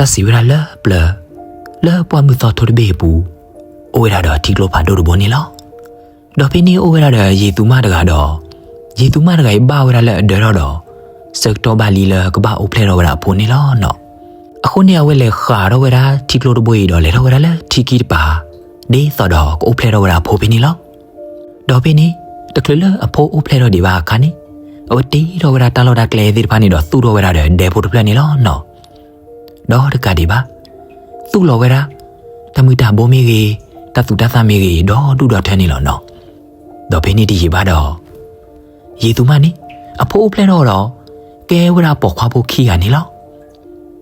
တၢ်စံးဝဲဒၣ်လၢပျၢၤ, လၢပှၢ်မုၢ်သီထိတဘ့ၣ်အပူၤ, အိၣ်ဝဲဒၣ်ဒီးထံကျိဖးဒိၣ်တဘိန့ၣ်လီၤ. ဒီးဖဲန့ၣ်အိၣ်ဝဲဒၣ်ဒီးယ့ၢ်သူမါတဂၤဒီး, ယ့ၢ်သူမါတဂၤအံၤဘၣ်ဝဲဒၣ်လၢအဒၢးထီၣ်ဒီး, ဆၢကတီၢ်ဘၣ်လံလၢကဘၣ်အိၣ်ဖျဲၣ်ထီၣ်ဝဲဒၣ်အဖိန့ၣ်လီၤနီၤ. အဃိန့ၣ် အဝဲလဲၤဃးထီၣ်ဝဲဒၣ်ထံကျိတဘိအံၤဒီး လဲၤထီၣ်ဝဲဒၣ်လၢထံခံတပၤ, ဒ်သိးဒီးကအိၣ်ဖျဲၣ်ထီၣ်ဝဲဒၣ်အဖိဖဲန့ၣ်လီၤ. ဒီးဖဲန့ၣ်, တချုးလၢအဖိအိၣ်ဖျဲၣ်ထီၣ်ဒံးဘၣ်အခါန့ၣ်, အဝဲတ့ထီၣ်ဝဲဒၣ်တၢ်လီၢ်တၢ်ကျဲသ့ၣ်တဖၣ်န့ၣ်ဒီး သူၣ်ထီၣ်ဝဲဒၣ်ဒီးဒဲဖိတဖျၢၣ်န့ၣ်လီၤနီၤ. ဒီးတကးဒံးဘၣ်, သူၣ်လီၤဝဲဒၣ် တၢ်မုၢ်တၢ်ဘိမ့ၢ်ဂ့ၤ, တၢ်သူၣ်တၢ်သၣ်မ့ၢ်ဂ့ၤ, ဒီဒူၣ်ဒီထၢန့ၣ်လီၤနီၤ. ဒီးဖဲန့ၣ်တယံာ်ဘၣ်ဒီး, ယ့ၢ်သူမါန့ၣ်, အဖိအိၣ်ဖျဲၣ်ထီၣ်ဒီး, ကဲဝဲဒၣ်ပိာ်ခွါဖိခံဂၤန့ၣ်လီၤ.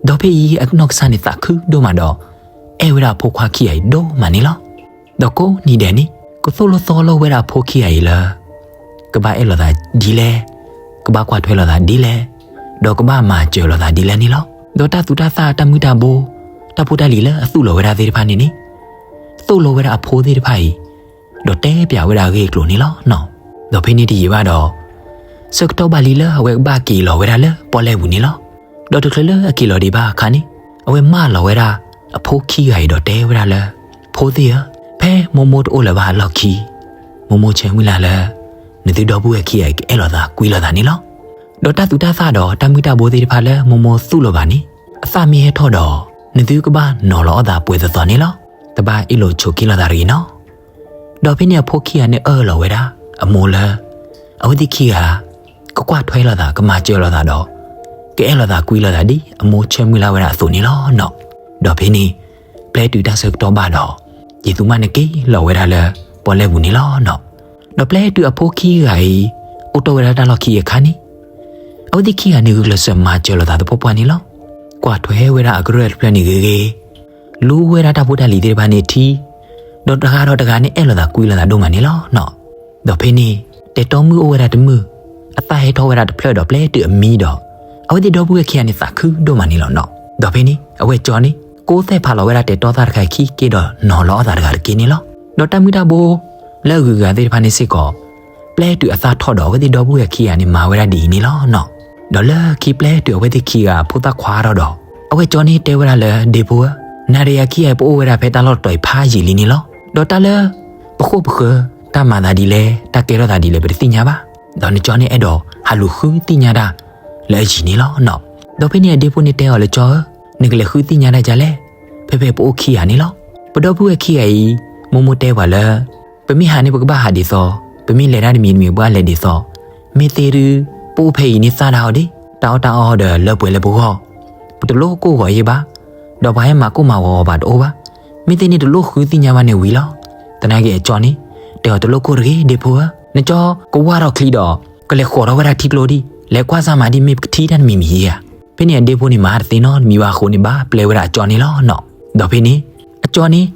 ဒီးဖဲအံၤအနီၢ်ကစၢ်န့ၣ်သးခုဒိၣ်မးဒီး, အဲၣ်ဝဲဒၣ်အဖိခွါခံဂၤအံၤဒိၣ်မးန့ၣ်လီၤ. ဒီးကိးနံၤဒဲးန့ၣ်, ကသိၣ်လိသီလိဝဲဒၣ်အဖိခံဂၤအံၤလၢ ကဘၣ်အဲၣ်လိာ်သးဒ်လဲၣ်, ကဘၣ်ကွၢ်ထွဲလိာ်သးဒ်လဲၣ်, ဒီးကဘၣ်မၤစၢၤလိာ်သးဒ်လဲၣ်န့ၣ်လီၤ. ဒီးတၢ်သူၣ်တၢ်သၣ်တၢ်မုၢ်တၢ်ဘိ, တၢ်ဖိတၢ်လံၤလၢအသူၣ်လီၤဝဲဒၣ်သ့ၣ်တဖၣ်န့ၣ်န့ၣ်, သိၣ်လိဝဲဒၣ်အဖိသ့ၣ်တဖၣ်အံၤ, ဒီးတဲပၠးဝဲဒၣ်အဂ့ၢ်အကျိၤန့ၣ်လီၤနီၤ. ဒီးဖဲန့ၣ်တယံာ်ဘၣ်ဒီး, ဆၢကတီၢ်ဘၣ်လံလၢအဝဲကဘၣ်က့ၤလီၤဝဲဒၣ်လၢပီၣ်လဲၣ်ပူၤန့ၣ်လီၤ. ဒီးတချုးလၢအက့ၤလီၤဒံးဘၣ်အခါန့ၣ်, အဝဲမၢလီၤဝဲဒၣ်အဖိခံဂၤအံၤဒီးတဲဝဲဒၣ်လၢ, ဖိသ့ၣ်ဧၢ, ဖဲမိၢ်မိၢ်တအိၣ်လၢၤဘၣ်အလီၢ်ခံ, မိၢ်မိၢ်ဆၢမုၢ်လၢ်လၢ နသုဒီပုၢ်ဝဲၢ်ခံဂၤအံၤကအဲၣ်လိာ်သးကွံလိာ်သးန့ၣ်လီၤ. ဒီးတၢ်သူၣ်တၢ်သၣ်ဒီးတၢ်မုၢ်တၢ်ဘိသ့ၣ်တဖၣ်လၢမိၢ်မိၢ်သူၣ်လီၤဘၣ်န့ၣ်, အသၣ်မ့ၢ်ဟဲထီၣ်ဒီး, နသုကဘၣ်နီၤလီၤအီၣ်သးပှဲၤသိးသိးန့ၣ်လီၤ. တဘၣ်အ့ၣ်လိာ်ဆိးက့လိာ်သးတဂ့ၤနီၤ. ဒီးဖဲန့ၣ်အဖိခံဂၤန့ၣ်အၢၣ်လီၤဝဲဒၣ်အမိၢ်လၢ အဝဲသ့ၣ်ခံဂၤ ကကွၢ်ထွဲလိာ်သး ကမၤစၢၤလိာ်သးဒီး ကအဲၣ်လိာ်သးကွံလိာ်သးဒ်အမိၢ်ဆၢမုၢ်လၢ်ဝဲဒၣ်အသိးန့ၣ်လီၤနီၤ. ဒီးဖဲန့ၣ် ပျဲတုၤတၢ်ဆၢကတီၢ်ဘၣ်ဒီး ယ့ၢ်သူမါန့ၣ်က့ၤလီၤဝဲဒၣ်လၢပီၣ်လဲၣ်ပူၤန့ၣ်လီၤနီၤ. ဒီးပျဲတုၤအဖိခံဂၤအံၤ အိၣ်တီၢ်ဝဲဒၣ်တၢ်လီၢ်ခံအခါန့ၣ် အဝဲသ့ၣ်ခံဂၤန့ၣ်ဂုာ်ကျဲးစၢးမၤစၢၤလိာ်သးသပှၢ်ပှၢ်န့ၣ်လီၤ. ကွၢ်ထွဲဝဲဒၣ်အကရၢၢ်တဖျၢၣ်န့ၣ်ဂ့ၤဂ့ၤ, လူဝဲဒၣ်တၢ်ဖိတၢ်လံၤသ့ၣ်တဖၣ်န့ၣ်ထံ, ဒီးတဂၤဒီးတဂၤန့ၣ်အဲၣ်လိာ်သးကွံလိာ်သးဒိၣ်မးန့ၣ်လီၤနီၤ. ဒီးဖဲန့ၣ် တဲတီမုၢ်အိၣ်ဝဲဒၣ်တမုၢ်, အသၣ်ဟဲထီၣ်ဝဲဒၣ်တဖျၢၣ်ဒီးပျဲတုၤအမံဒီး အဝဲသ့ၣ်ဒီပုၢ်ဝဲၢ်ခံဂၤန့ၣ်သးခုဒိၣ်မးန့ၣ်လီၤနီၤ. ဒီးဖဲန့ၣ် အဝဲကၠီန့ၣ် ကိးသဲၣ်ဖးလီၤဝဲဒၣ်တဲာ်တီသၣ်တခါအခံ က့ၤဒီးနီၤလီၤအီၣ်သးတဂၤတက့ၢ်န့ၣ်လီၤ. ဒီးတၢ်မုၢ်တၢ်ဘိ လၢအဂုၤအဂၤသ့ၣ်တဖၣ်န့ၣ်စ့ၢ်ကီး ပျဲတုၤအသၣ်ထီၣ်ဒီး အဝဲသ့ၣ်ဒီပုၢ်ဝဲၢ်ခံဂၤန့ၣ်မၤဝဲဒၣ်ဒ်အံၤန့ၣ်လီၤနီၤ. ဒီးလၢခံပျဲတုၤအဝဲသ့ၣ်ခံဂၤဖိသၣ်ခွါထီၣ်ဒီး အဝဲကၠီန့ၣ်တဲဝဲဒၣ်လၢဒ့ဖိဧၢ, နၤဒီးယၤခံဂၤပအိၣ်ဝဲဒၣ်ဖဲတၢ်လီၢ်တတီၤအံၤဖးယံာ်လံန့ၣ်လီၤ. ဒီးတၢ်လၢ ပဃိၣ်ပဃၢၤ တၢ်မၤသးဒ်လဲၣ် တၢ်ကဲထီၣ်သးဒ်လဲၣ် ပတသ့ၣ်ညါဘၣ်. ဒီးနကၠီန့ၣ်အဲၣ်ဒိးဟးလူၤဃုသ့ၣ်ညါတၢ်လၢအယံၤန့ၣ်လီၤနီၤ. ဒီးဖဲန့ၣ်အဒ့ဖိန့ၣ်တဲအီၤလၢကၠီဧၢ, နကလဲၤဃုသ့ၣ်ညါတၢ်ဒ်လဲၣ်, ဖဲဖဲပအိၣ်ခံဂၤန့ၣ်လီၤ. ပဒီပုၢ်ဝဲၢ်ခံဂၤအံၤ မိၢ်မိၢ်တဲပှၤလၢ ပမ့ၢ်ဟးန့ၣ်ပကဘၣ်ဟးဒ်သိး, ပမ့ၢ်လဲၤတၢ်တမံၤတမံၤပဘၣ်လဲၤဒ်သိး, မ့ၢ်သ့ဒုး ပအိၣ်ဖဲအံၤန့ၣ်သၣ်ဒၣ်အီၤဒ့ၣ်, တၢ်အီၣ်တၢ်အီဒီးလၢပှဲၤလၢပဂီၢ်, ပတလိၣ်ကိၢ်ဂီၤယ့ၢ်ဘၣ်, ဒီးပှၤဟဲမၤကိၢ်မၤဂီၤပှၤတအိၣ်ဘၣ်. မ့ၢ်သ့န့ၣ်တလိၣ်ဃုသ့ၣ်ညါဘၣ်န့ၣ်ဝံၤလီၤ. သနာ်က့အကၠီန့ၣ် တဲအီၤတလိၣ်ကိၢ်တဂ့ၤဒ့ဖိဧၢ, နကၠီကဝၢ်ထီၣ်ချံဒီး ကလဲၤဃီၤထီၣ်ဝဲဒၣ်ထံကျိဒံး, လဲၤကွၢ်စၢ်မၤဒ်မ့ၢ်ပကထံၣ်တၢ်တမံၤမံၤဧါ. ဖဲန့ၣ်အဒ့ဖိန့ၣ်မၤတသ့နီတမံၤဘၣ်အဃိန့ၣ် ဘၣ်ပျဲဝဲဒၣ်အကၠီန့ၣ်လီၤနီၤ. ဒီးဖဲန့ၣ် အကၠီန့ၣ်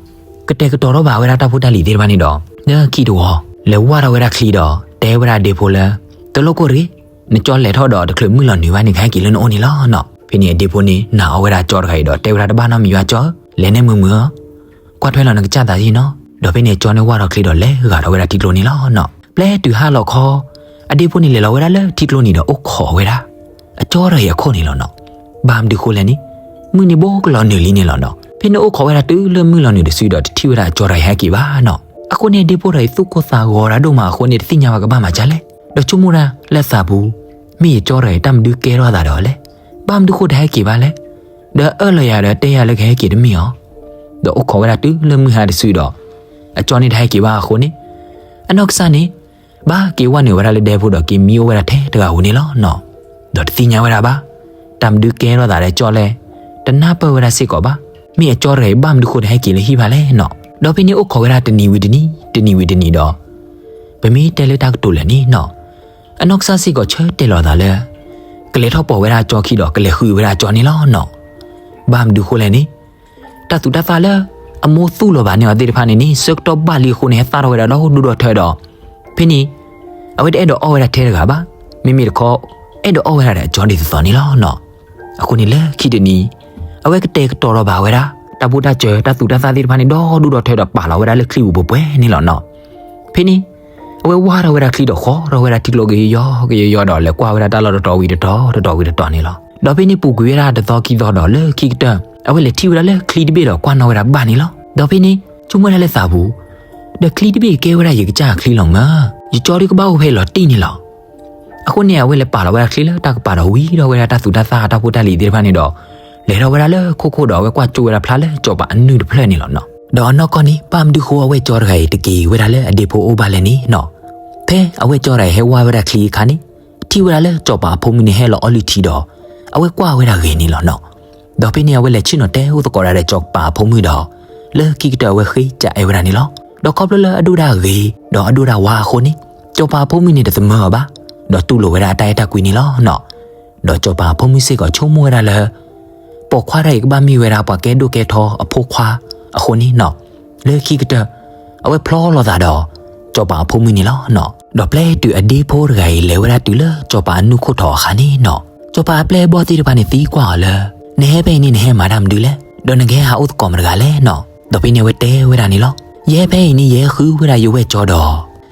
ကတဲာ်ကတီၤထီၣ်ဘၣ်ဝဲဒၣ်တၢ်ဖိတၢ်လံၤသ့ၣ်တဖၣ်န့ၣ်ဒီး လၢခံတဝီၤ လဲၤဝၢ်ထီၣ်ဝဲဒၣ်ချံဒီး တဲဝဲဒၣ်အဒ့ဖိလၢ တလိၣ်ကိၢ်တဂ့ၤ, နကၠီလဲၤထီၣ်ဒီးတချုးမုၢ်လီၤနုာ်ဘၣ်န့ၣ် ကဟဲက့ၤလၢနအိၣ်န့ၣ်လီၤနီၤ. ဖဲန့ၣ်အဒ့ဖိန့ၣ် နာ်အီၣ်ဝဲဒၣ်အကၠီတဂၤအံၤဒီး တဲဝဲဒၣ်တဘၣ်နီတမံၤဘၣ်ကၠီဧၢ, လဲၤန့ၢ်မုာ်မုာ်ဧၢ, ကွၢ်ထွဲလီၤနကစၢ်သးယ့ၢ်နီၤ. ဒီးဖဲန့ၣ်အကၠီန့ၣ်ဝၢ်ထီၣ်ချံဒီးလဲၤဂာ်ထီၣ်ဝဲဒၣ်ထံကျိန့ၣ်လီၤနီၤ. ပျဲတုၤဟါလီၤခီ အဒ့ဖိန့ၣ်လဲၤလီၤဝဲဒၣ်လၢထံကျိန့ၣ်ဒီးအိၣ်ခိးဝဲဒၣ် အကၠီတဂၤအံၤအခိၣ်န့ၣ်လီၤနီၤ. ဘၣ်မနုၤဃိလဲၣ်န့ၣ် မုၢ်န့ၣ်ဘိကလီၤနုာ်လံန့ၣ်လီၤနီၤ. ဖဲန့ၣ်အိၣ်ခိးဝဲဒၣ်တုၤလၢမုၢ်လီၤနုာ်တစုဒီးတထံၣ်ဝဲဒၣ်အကၠီတဂၤအံၤဟဲက့ၤဘၣ်နီၤ. အဃိန့ၣ်အဒ့ဖိတဂၤအံၤသူၣ်ကိၢ်သးဂီၤတၢ်ဒိၣ်မးအဃိန့ၣ် တသ့ၣ်ညါဘၣ်ကဘၣ်မၤဒ်လဲၣ်. ဒီးဆိကမိၣ်ဒၣ်လၢအသးပူၤ မ့ၢ်ယကၠီတဂၤအံၤတၢ်မနုၤကဲထီၣ်အသးဒီးလဲၣ်, ဘၣ်မနုၤဃိတဟဲက့ၤဘၣ်လဲၣ်. ဒီးအၢၣ်လီၤယၤဒီးတဲယၤလၢကဟဲက့ၤတမ့ၢ်အီၤ. ဒီးအိၣ်ခိးဝဲဒၣ်တုၤလၢမုၢ်ဟါတစုဒီး အကၠီန့ၣ်တဟဲက့ၤဘၣ်အဃိန့ၣ် အနီၢ်ကစၢ်န့ၣ် ဘၣ်က့ၤဝဲနုာ်ဝဲဒၣ်လၢဒဲဖိဒီးက့ၤမံအိၣ်ဝဲဒၣ်ထဲတဂၤဧိၤန့ၣ်လီၤနီၤ. ဒီးတသ့ၣ်ညါဝဲဒၣ်ဘၣ် တၢ်မနုၤကဲထီၣ်သးဒီးကၠီလဲၣ်, တနၢ်ပၢၢ်ဝဲဒၣ်စ့ၢ်ကီးဘၣ် မ့ၢ်အကၠီတဂၤအံၤဘၣ်မနုၤဃိတဟဲက့ၤလၢဟံၣ်ဖဲလဲၣ်နီၤ. ဒီးဖဲန့ၣ်အိၣ်ခိးဝဲဒၣ်တနံၤဝံၤတနံၤ တနံၤဝံၤတနံၤဒီး ပမ့ၢ်တဲလၢတၢ်ကတိၤလဲၣ်န့ၣ်နီၤ အနီၢ်ကစၢ်စ့ၢ်ကီးဆၢတဲာ်လီၤအသးလၢ ကလဲၤထီၣ်ပိာ်ဝဲဒၣ်အကၠီခံဒီးကလဲၤဃုဝဲဒၣ်အကၠီန့ၣ်လီၤနီၤ. ဘၣ်မနုၤဃိလဲၣ်န့ၣ် တၢ်သူၣ်တၢ်သၣ်လၢ အမိၢ်သူၣ်လီၤဘၣ်န့ၢ်အီၤသ့ၣ်တဖၣ်န့ၣ်န့ၣ် ဆၢကတီၢ်ဘၣ်လံအဃိန့ၣ် ဟဲသၣ်ထီၣ်ဝဲဒၣ်ဒီဒူၣ်ဒီထၢဒီး ဖဲန့ၣ် အဝဲတအဲၣ်ဒိးအီၣ်ဝဲဒၣ်ထဲတဂၤဘၣ်. မ့မ့ၢ်တခီ အဲၣ်ဒိးအီၣ်ဝဲဒၣ်ဒီးအကၠီဒ်သိးသိးန့ၣ်လီၤနီၤ. အဃိန့ၣ်လၢခံတနံၤ အဝဲကတဲာ်ကတီၤလီၤဘၣ်ဝဲဒၣ် တၢ်ဘိၣ်တၢ်စၢၤ တၢ်သူၣ်တၢ်သၣ်သ့ၣ်တဖၣ်န့ၣ် ဒီဒူၣ်ဒီထၢဒီးပာ်လီၤဝဲဒၣ်လၢချံပူၤပှဲၤပှဲၤန့ၣ်လီၤနီၤ. ဖဲန့ၣ် အဝဲဝၢ်ထီၣ်ဝဲဒၣ်ချံဒီးဃီထီၣ်ဝဲဒၣ်ထံကျိကယီကယီကယီဒီး လဲၤကွၢ်ဝဲဒၣ်တၢ်လီၢ်တတီၤဝံၤတတီၤ တတီၤဝံၤတတီၤန့ၣ်လီၤ. ဒီးဖဲန့ၣ်ပူၤကွံာ်ဝဲဒၣ်တသီခံသီဒီးလၢခံကတၢၢ် အဝဲလဲၤထံၣ်ဝဲဒၣ်လၢချံတဘ့ၣ်ဒီးကွၢ်နီၣ်ဝဲဒၣ်ဘၣ်န့ၣ်လီၤ. ဒီးဖဲန့ၣ် ဆိကမိၣ်ဝဲဒၣ်လၢသးပူၤ, ဒီးချံတဘ့ၣ်ကဲဝဲဒၣ်ယကစၢ်ချံလီၤမၢ်, ယကၠီဒုးကဘၣ်အိၣ်ဖဲအံၤလီၤတံၢ်န့ၣ်လီၤ. အဃိန့ၣ် အဝဲလဲၤပာ်လီၤဝဲဒၣ်ချံလၢတၢ်ကပၤဒီးဝံၤဒီးဝဲဒၣ်တၢ်သူၣ်တၢ်သၣ်တၢ်ဖိတၢ်လံၤသ့ၣ်တဖၣ်န့ၣ်ဒီး လဲၤထီၣ်ဝဲဒၣ်လၢခိၣ်ခိၣ်ဒီးအဝဲကွၢ်ကၠိဝဲဒၣ်ဖျါလၢစီၤပၤအနုၢ်တဖျၢၣ်န့ၣ်လီၤနီၤ. ဒီးအနီၢ်ကီၢ်န့ၣ် ဘၣ်မနုၤဃိအဝဲၢ်ကၠီတဂၤအံၤတက့ၤဝဲဒၣ်လၢအဒ့ဖိအိၣ်ဘၣ်လဲၣ်န့ၣ်နီၤ. ဖဲအဝဲၢ်ကၠီတဂၤအံၤဟဲဝၢ်ဝဲဒၣ်ချံအခါန့ၣ် ထံၣ်ဝဲဒၣ်လၢစီၤပၤအဖိမုၣ်န့ၣ်ဟဲလီၤအီလုၢ်ထံဒီး အဝဲကွၢ်ဝဲဒၣ်ဂ့ၤန့ၣ်လီၤနီၤ. ဒီးဖဲန့ၣ် အဝဲလဲၤဆ့ၣ်နီၤတဲအိၣ်သကိးဒၣ်ဒီးစီၤပၤအဖိမုၣ်ဒီး လၢခံကတၢၢ်အဝဲဃ့စံးအဲၣ်ဝဲဒၣ်န့ၣ်လီၤ. ဒီးခီဖျိလၢအဒိၣ်ဒၣ်ဂ့ၤ ဒီးအဒိၣ်ဒၣ်ဝါအဃိန့ၣ် စီၤပၤအဖိမုၣ်န့ၣ်တသမၢအီၤဘၣ်, ဒီးတူၢ်လိာ်ဝဲဒၣ်အတၢ်အဲၣ်တၢ်ကွံန့ၣ်လီၤနီၤ. ဒီးစီၤပၤအဖိမုၣ်စ့ၢ်ကီးဆိကမိၣ်ဝဲဒၣ်လၢ ပိာ်ခွါတဂၤအံၤကဘၣ်မ့ၢ်ဝဲဒၣ်ပှၤကဲဒိၣ်ကဲထီအဖိခွါအဃိန့ၣ်နီၤ. လၢခံကတၢၢ် အဝဲဖျီလိာ်သးဒီး စီၤပၤအဖိမုၣ်န့ၣ်လီၤနီၤ. ဒီးပျဲတုၤအဒ့ဖိတဂၤအံၤလဲၤဝဲဒၣ်တုၤလၢစီၤပၤအနုၢ်ခိၣ်ထီၣ်အခါန့ၣ်နီၤ, စီၤပၤအပျဲၢ်အဘီၣ်သ့ၣ်တဖၣ်န့ၣ်သံကွၢ်အီၤလၢ နဟဲဖဲအံၤန့ၣ် နဟဲမၤတၢ်မနုၤလဲၣ်, ဒီးနကဟဲဟးအိၣ်သကိးမတဂၤလဲၣ်နီၤ. ဒီးဖဲန့ၣ်အဝဲတဲဝဲဒၣ်န့ၣ်လီၤ. ယဟဲဖဲအံၤန့ၣ် ယဟဲဃုဝဲဒၣ်ယဝဲၢ်ကၠီ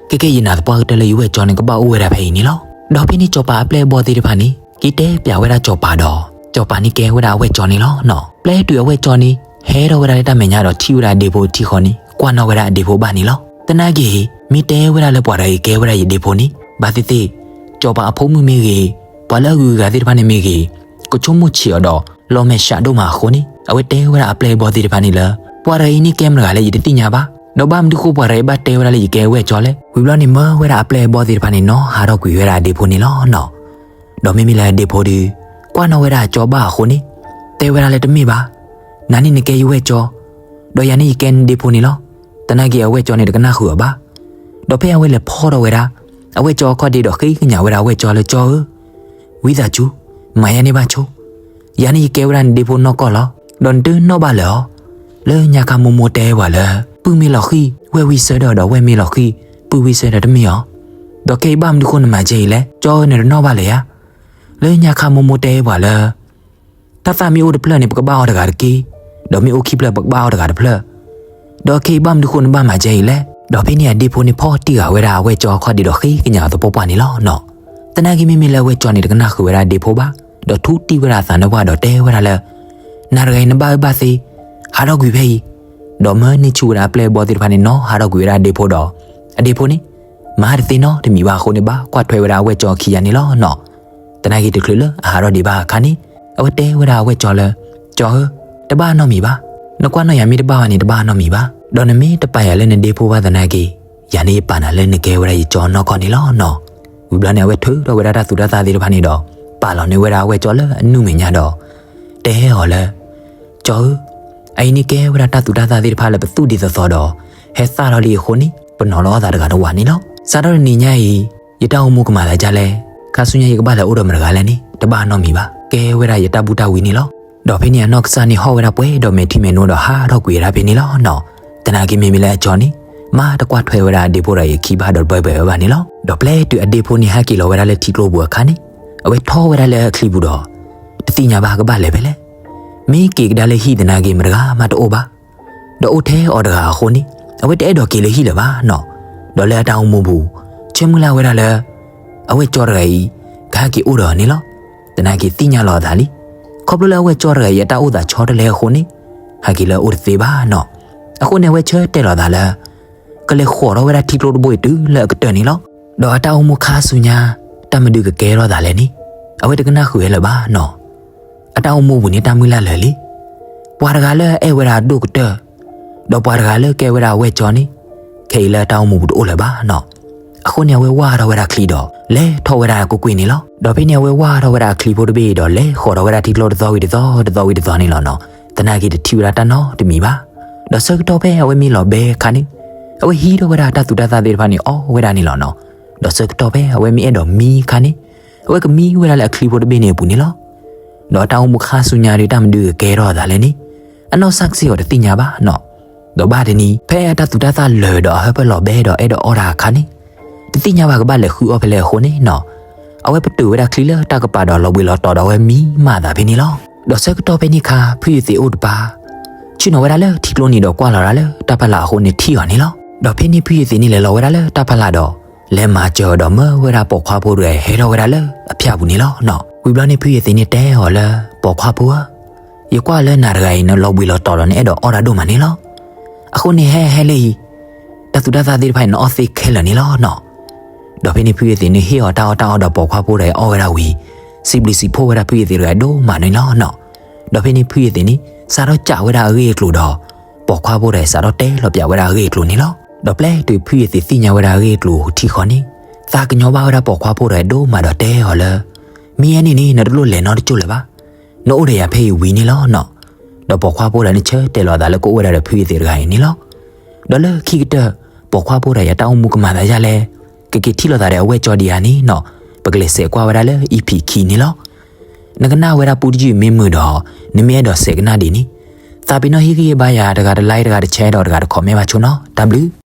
ဒီး ကဲကဲယနာ်သပှၢ်ကတၢၢ်လၢယဝဲၢ်ကၠီန့ၣ်ကဘၣ်အိၣ်ဝဲဒၣ်ဖဲအံၤန့ၣ်လီၤ. ဒီးဖဲန့ၣ်စီၤပၤအပျဲၢ်အဘီၣ်သ့ၣ်တဖၣ်န့ၣ် က့ၤတဲပျးဝဲဒၣ်စီၤပၤဒီး စီၤပၤန့ၣ်ကဲဝဲဒၣ်အဝဲၢ်ကၠီန့ၣ်လီၤနီၤ. ပျဲတုၤအဝဲၢ်ကၠီန့ၣ် ဟဲထီၣ်ဝဲဒၣ်လၢတၢ်မဲာ်ညါဒီးထံၣ်ဝဲဒၣ်အဒ့ဖိထံဃီန့ၣ် ကွၢ်နီၣ်ဝဲဒၣ်အဒ့ဖိဘၣ်န့ၣ်လီၤ. သနာ်က့ မ့ၢ်တဲဝဲဒၣ်လၢပှၤတဂၤအံၤကဲဝဲဒၣ်ယဒ့ဖိန့ၣ် ဘၣ်သ့ၣ်သ့ၣ် စီၤပၤအဖိမုၣ်မ့ၢ်ဂ့ၤ, ပှၤလၢအဂုၤအဂၤသ့ၣ်တဖၣ်န့ၣ်မ့ၢ်ဂ့ၤ, ကဆိကမိၣ်ဆံးအီၤဒီး လီၤမဲာ်ဆှးဒိၣ်မးအဃိန့ၣ် အဝဲတဲဝဲဒၣ်အပျဲၢ်အဘီၣ်သ့ၣ်တဖၣ်န့ၣ်လၢ ပှၤတဂၤအံၤန့ၣ်ကဲမတဂၤလဲၣ် ယတသ့ၣ်ညါဘၣ်, ဒီးဘၣ်မနုၤဃိပှၤတဂၤအံၤဘၣ်တဲဝဲဒၣ်လၢယကဲဝဲၢ်ကၠီလဲၣ်. ဝံၤဘျီန့ၣ် မၢဝဲဒၣ်အပျဲၢ်အဘီၣ်သ့ၣ်တဖၣ်န့ၣ် နီၢ်ဟးထီၣ်ကွံာ်ဝဲဒၣ်အဒ့ဖိန့ၣ်လီၤနီၤ. ဒီးမ့မ့ၢ်လၢအဒ့ဖိဒီး ကွၢ်နီၣ်ဝဲဒၣ်အကၠီဘၣ်အဃိန့ၣ် တဲဝဲဒၣ်လၢတမ့ၢ်ဘၣ်, နၤန့ၣ်နကဲယဝဲၢ်ကၠီ, ဒီးယၤန့ၣ်ယကဲနဒ့ဖိန့ၣ်လီၤ. သနာ်က့အဝဲၢ်ကၠီန့ၣ်တကနၣ်ဃုာ်အီၤဘၣ်. ဒီးဖဲအဝဲလဲၤဖီၣ်ထီၣ်ဝဲဒၣ် အဝဲၢ်ကၠီအခီၣ်ဒ့ဒီးဃ့ကညးဝဲဒၣ်အဝဲၢ်ကၠီလၢကၠီဧၢ, ဝံသးစူၤ, မၤယၤန့ၢ်ဘၣ်ဆိ, ယၤန့ၣ်ယကဲဝဲဒၣ်နဒ့ဖိနီၢ်ကီၢ်လီၤ. ဒီးနတနီၣ်ဘၣ်လၢၤအီၤ, လၢညါခါမိၢ်မိၢ်တဲပှၤလၢ ပုၢ်မ့ၢ်လီၤဃံၢ် ဝဲၢ်ဝံၣ်ဆၢထၢၣ်ဒီးဝဲၢ်မ့ၢ်လီၤဃံၢ် ပုၢ်ဝံၣ်ဆၢထၢၣ်တမ့ၢ်အီၤ. ဒီးခဲအံၤဘၣ်မနုၤဃိနမၤကဲအံၤလဲၣ်, ကၠီဧၢ နတနီၣ်ဘၣ်လၢၤဧါ. လၢညါခါမိၢ်မိၢ်တဲပှၤလၢ တၢ်သၣ်မ့ၢ်အိၣ်တဖျၢၣ်န့ၣ် ပကဘၣ်အီၣ်တဂၤတက့ၢ်, ဒီးမ့ၢ်အိၣ်ခံဖျၢၣ်ပကဘၣ်အီၣ်တဂၤတဖျၢၣ်. ဒီးခဲအံၤဘၣ်မနုၤဃိနဘၣ်မၤကဲအံၤလဲၣ်. ဒီးဖဲန့ၣ်အဒ့ဖိန့ၣ်ဖီၣ်တံၢ်ဃာ်ဝဲဒၣ်အဝဲၢ်ကၠီအခီၣ်ဒ့ဒီးဃ့ကညးအသပှၢ်ပှၢ်န့ၣ်လီၤနီၤ. သနာ်က့မ့မ့ၢ်လၢအဝဲၢ်ကၠီန့ၣ်တကနၣ်ဃုာ်ဝဲဒၣ်အဒ့ဖိဘၣ်, ဒီးထူတံၢ်ဝဲဒၣ်အသးနၢ်ပှၢ်ဒီးတဲဝဲဒၣ်လၢ နၤတဂၤအံၤနဘၣ်အၢဘၣ်သီ, ဟးထီၣ်ကွံာ်ဖဲအံၤ, ဒီးမၢန့ၢ်ဆူၣ်ဝဲဒၣ်အပျဲၢ်အဘီၣ်သ့ၣ်တဖၣ်န့ၣ်နီၤဟးထီၣ်ကွံာ်ဝဲဒၣ်အဒ့ဖိဒီး အဒ့ဖိန့ၣ် မၤတသ့နီတမံၤဘၣ်အဃိန့ၣ် ဘၣ်ကွၢ်ထွဲဝဲဒၣ်အဝဲၢ်ကၠီအခံဂၤန့ၣ်လီၤနီၤ. သနာ်က့တချုးလၢအဟးထီၣ်ဒံးဘၣ်အခါန့ၣ် အဝဲတဲဝဲဒၣ်အဝဲၢ်ကၠီလၢ ကၠီဧၢ, တဘၣ်နီတမံၤဘၣ်. နကွၢ်နီၣ်ယၤမ့ၢ်တဘၣ်ဘၣ်န့ၣ် တဘၣ်နီတမံၤဘၣ်. ဒီးနမ့ၢ်တပာ်ယၤလၢနဒ့ဖိဘၣ်သနာ်က့ ယၤန့ၣ်ယပာ်နၤလၢနကဲဝဲဒၣ်ယကၠီနီၢ်ကီၢ်န့ၣ်လီၤနီၤ. ဝံၤဘျီန့ၣ် အဝဲထုးထီၣ်ဝဲဒၣ်တၢ်သူၣ်တၢ်သၣ်သ့ၣ်တဖၣ်န့ၣ်ဒီး ပာ်လီၤန့ၢ်ဝဲဒၣ်အဝဲၢ်ကၠီလၢအနုၢ်မဲာ်ညါဒီး တဲအီၤလၢ ကၠီဧၢ, အအံၤန့ၣ်ကဲဝဲဒၣ်တၢ်သူၣ်တၢ်သၣ်သ့ၣ်တဖၣ်လၢပသူၣ်ဒ်သိးသိးဒီး ဟဲသၣ်ထီၣ်လံအဃိန့ၣ် ပနီၤလီၤအီၣ်သးတဂၤတဝာ်န့ၣ်လီၤ. စးထီၣ်တနံၤညါအံၤ ယတၢ်အိၣ်မူကမၤသးဒ်လဲၣ်, ခါဆူညါယကဘၣ်လဲၤအိၣ်ဒီးမတဂၤလဲၣ်န့ၣ် တဘၣ်နီတမံၤဘၣ်. ကဲဝဲဒၣ်ယတၢ်ဘူၣ်တၢ်ဝံန့ၣ်လီၤ. ဒီးဖဲန့ၣ်အနီၢ်ကစၢ်န့ၣ်ဟီၣ်ဝဲဒၣ်ပှဲၤဒီးမဲာ်ထံမဲာ်နိဒီးဟးထီၣ်ကွံာ်ဝဲဒၣ်ဖဲန့ၣ်လီၤနီၤ. သနာ်က့မ့မ့ၢ်လၢအကၠီန့ၣ် မၤတကွၢ်ထွဲဝဲဒၣ်အဒ့ဖိတဂၤအံၤအခံဘၣ်ဒီးတဘၢဘၢဝဲဘၣ်န့ၣ်လီၤ. ဒီးပျဲတုၤအဒ့ဖိန့ၣ်ဟဲက့ၤလီၤဝဲဒၣ်လၢထံကျိပူၤအခါန့ၣ် အဝဲထီၣ်ဝဲဒၣ်လၢအချံပူၤဒီး တသ့ၣ်ညါဘၣ်ကဘၣ်လဲၤဖဲလဲၣ်. မ့ၢ်က့ၤကဒါလၢဟံၣ်သနာ်က့မတဂၤမးတအိၣ်ဘၣ်. ဒီးအိၣ်ထဲအီၤတဂၤအဃိန့ၣ် အဝဲတအဲၣ်ဒိးက့ၤလၢဟံၣ်လၢၤဘၣ်နီၤ. ဒီးလၢအတၢ်အိၣ်မူပူၤ ဆၢမုၢ်လၢ်ဝဲဒၣ်လၢ အဝဲၢ်ကၠီတဂၤအံၤ ကဟဲက့ၤအိၣ်ဒီးအီၤန့ၣ်လီၤ. သနာ်က့သ့ၣ်ညါလီၤအသးလံ. ခီဖျိလၢအဝဲၢ်ကၠီတဂၤအံၤအတၢ်အိၣ်သးဆီတလဲအဃိန့ၣ် ဟဲက့ၤလၢအအိၣ်တသ့ဘၣ်နီၤ. အဃိန့ၣ် အဝဲဆၢတဲာ်လီၤအသးလၢ ကလဲၤဃီၤထီၣ်ဝဲဒၣ်ထံကျိတဘိအံၤတုၤလၢအကတၢၢ်န့ၣ်လီၤ. ဒီးအတၢ်အိၣ်မူခါဆူညါ တၢ်မဒုးကကဲထီၣ်သးလဲၣ်န့ၣ် အဝဲတကနၣ်ဃုာ်ဝဲလၢၤဘၣ်နီၤ. အတၢ်အိၣ်မူပူၤန့ၣ်တၢ်မုၢ်လၢ်လၢာ်လံ. ပှၤတဂၤလၢအအဲၣ်ဝဲဒၣ်အဒိၣ်ကတၢၢ် ဒီးပှၤတဂၤလၢကဲဝဲဒၣ်အဝဲၢ်ကၠီန့ၣ် ခဲအံၤလၢအတၢ်အိၣ်မူပူၤတအိၣ်လၢၤဘၣ်နီၤ. အဃိန့ၣ် အဝဲဝၢ်ထီၣ်ဝဲဒၣ်ချံဒီး လဲၤထီၣ်ဝဲဒၣ်ကွ့ၢ်ကွ့ၢ်န့ၣ်လီၤ. ဒီးဖဲန့ၣ် အဝဲဝၢ်ထီၣ်ဝဲဒၣ်အချံဖိတဘ့ၣ်ဒီး လဲၤဃီၤထီၣ်ဝဲဒၣ်ထံကျိတသီဝံၤတသီ တသီဝံၤတသီန့ၣ်လီၤနီၤ. သနာ်က့တထံၣ်ဝဲဒၣ်တၢ်နီတမံၤဘၣ်. ဒီးဆၢကတီၢ်ဖဲအဝဲမ့ၢ်လီၤဘဲအခါန့ၣ် အဝဲဟံးထီၣ်ဝဲဒၣ်တၢ်သူၣ်တၢ်သၣ်သ့ၣ်တဖၣ်န့ၣ်အီၣ်ဝဲဒၣ်န့ၣ်လီၤနီၤ. ဒီးဆၢကတီၢ်ဖဲအဝဲမ့ၢ်အဲၣ်ဒိးမံအခါန့ၣ် အဝဲကမံဝဲဒၣ်လၢအချံဖိတဘ့ၣ်န့ၣ်အပူၤန့ၣ်လီၤ. ဒီးအတၢ်အိၣ်မူခါဆူညါဒီး တၢ်မဒုးကကဲထီၣ်အသးလဲၣ်န့ၣ် အနီၢ်ကစၢ်ကစ့ၢ်ကီးတသ့ၣ်ညါဘၣ်နီၤ. ဒီးဘၣ်တနံၤ ဖဲအတၢ်သူၣ်တၢ်သၣ်လၢာ်ဒီးအဟၢဖၢလီၤဘဲဒီးအဲၣ်ဒိးအီၣ်တၢ်အခါန့ၣ် တသ့ၣ်ညါဘၣ်ကဘၣ်လဲၤဃုအီၣ်ဖဲလဲၣ်အဃိန့ၣ်နီၤ အဝဲပတုာ်ဝဲဒၣ်ချံလၢတၢ်ကပၤဒီးလီၤဘှံးလီၤတီၤဒီးအဝဲမံမၤအသးဖဲန့ၣ်လီၤ. ဒီးဆၢကတီၢ်ဖဲန့ၣ်အခါ ဖုယသ့ၣ်အိၣ်တပၤ ဆ့ၣ်နီၤဝဲဒၣ်လၢထံကျိန့ၣ်ဒီးကွၢ်လီၤဒၣ်လၢတၢ်ဖီလာ်အဃိန့ၣ်ထံၣ်အီၤန့ၣ်လီၤ. ဒီးဖဲန့ၣ်ဖုယသ့ၣ်န့ၣ်လဲၤလီၤဝဲဒၣ်လၢတၢ်ဖီလာ်ဒီး လဲၤမၤစၢၤအီၤဒီးမၢဝဲဒၣ်ပိာ်ခွါဖိတဂၤဟဲထီၣ်ဝဲဒၣ်လၢအဖၠၣ်ပူၤန့ၣ်လီၤနီၤ. ဝံၤဘျီန့ၣ်ဖုယသ့ၣ်န့ၣ်တဲအီၤလၢ ပိာ်ခွါဖိဧၢ, ယကွၢ်လၢနၤတဂၤအံၤ နလီၤဘှံးလီၤတီၤလီၤ နအဲၣ်ဒိးအီၣ်တၢ်ဒိၣ်မးန့ၣ်လီၤ. အဃိန့ၣ် ဟဲဟဲလၢအံၤ, တၢ်သူတၢ်သၣ်သ့ၣ်တဖၣ်အံၤ နအီၣ်သ့ခဲလၢာ်န့ၣ်လီၤနီၤ. ဒီးဖဲန့ၣ်ဖုယသ့ၣ်န့ၣ် ဟ့ၣ်အီၤတၢ်အီၣ်တၢ်အီဒီးပိာ်ခွါဖိတဂၤအံၤအီၣ်ဝဲဒၣ်ဝံၤ, စံးဘျုးစံးဖှိၣ်ဝဲဒၣ်ဖုယသ့ၣ်တဂၤအံၤဒိၣ်မးန့ၣ်လီၤနီၤ. ဒီးဖဲန့ၣ်ဖုယသ့ၣ်န့ၣ် စးထီၣ်ကးဝဲဒၣ်အဂ့ၢ်အကျိၤဒီး ပိာ်ခွါဖိတဂၤအံၤ စးထီၣ်တဲလီၤပၠးဝဲဒၣ်အဂ့ၢ်အကျိၤန့ၣ်လီၤ. ဒီးပျဲတုၤဖုယသ့ၣ်သ့ၣ်ညါဝဲဒၣ်အဂ့ၢ်အကျိၤထံဃီန့ၣ်, သးကညီၤဘၣ်ဝဲဒၣ်ပိာ်ခွါဖိတဂၤအံၤဒိၣ်မးဒီးတဲအီၤလၢ မ့ၢ်အဲန့ၣ်န့ၣ် နတလိၣ်လဲၤနီတကၠိၢ်လၢၤဘၣ်. နအိၣ်ဒီးယၤဖဲအံၤဝံၤန့ၣ်လီၤနီၤ. ဒီးပိာ်ခွါဖိတဂၤန့ၣ် ဆၢတဲာ်လီၤအသးလၢကအိၣ်ဝဲဒၣ်ဒီးဖုယသ့ၣ်တဂၤအံၤန့ၣ်လီၤ. ဒီးလၢခံကတၢၢ် ပိာ်ခွါဖိတဂၤအံၤအတၢ်အိၣ်မူကမၤသးဒ်လဲၣ်, ကက့ၤထံၣ်လိာ်သးဒီးအဝဲၢ်ကၠီဒံးဧါန့ၣ်နီၤ, ပကလဲၤစဲးကွၢ်ဝဲဒၣ်လၢ EP ခံန့ၣ်လီၤ. နကနၣ်ဝဲဒၣ်ပူတယုၢ်မ့ၢ်မုာ်ဒီး နမ့ၢ်အဲၣ်ဒိးစဲးကနၣ်ဒံးန့ၣ်, သးပ့ၤနီၣ်ဟ့ၣ်ဂံၢ်ဟ့ၣ်ဘါယၤ တဂၤတlike တဂၤတshare ဒီးတဂၤတcommentဘၣ်ဆိနီၤ. တၢ်ဘျုး